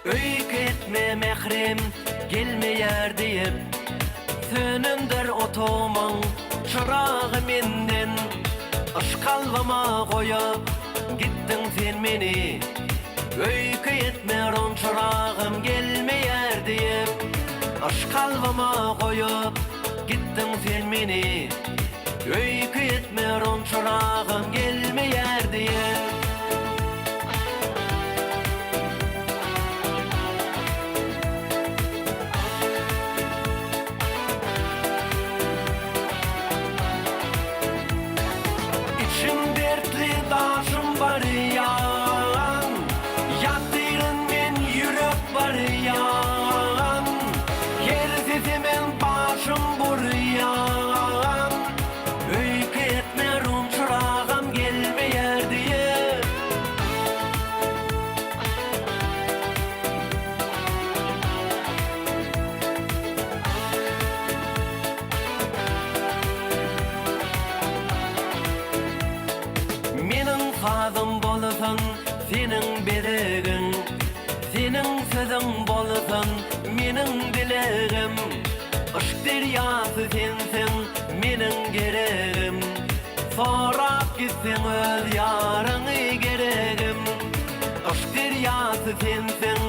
Öýke etme mährem gelmeýär diýip, Sönendir otagymyň çyragy menden. Yşk kalbyma goýup gitdiň sen meni, Öýke etme ron çyragym gelmeýär diýip. Yşk kalbyma goýup gitdiň sen meni, Öýke etme ron çyragym gelmeýär diýip. Içim dertli daşym barýan, Ýatyryn men ýürek barýan, Her sese men başym burýan, Öýke etme rum çyragam gelmeýär diýip. Meniň sazym bolsun seniň bezegiň, Seniň sözüň bolsun meniň dilegim, Yşk derýasy sensiň meniň geregim, Sorap gitseň öz ýaryňy geregim. Yşk derýasy sensiň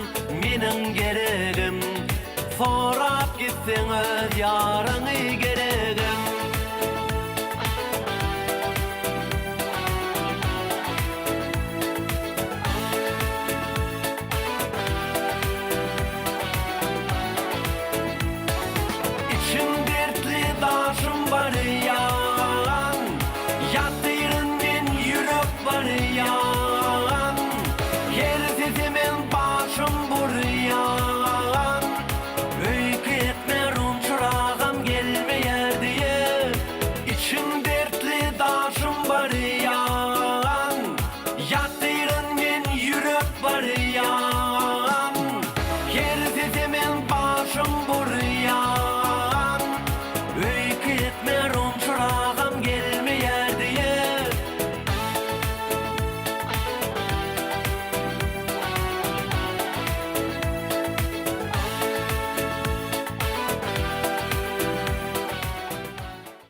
meniň geregim, Sorap gitseň öz ýaryňy geregim.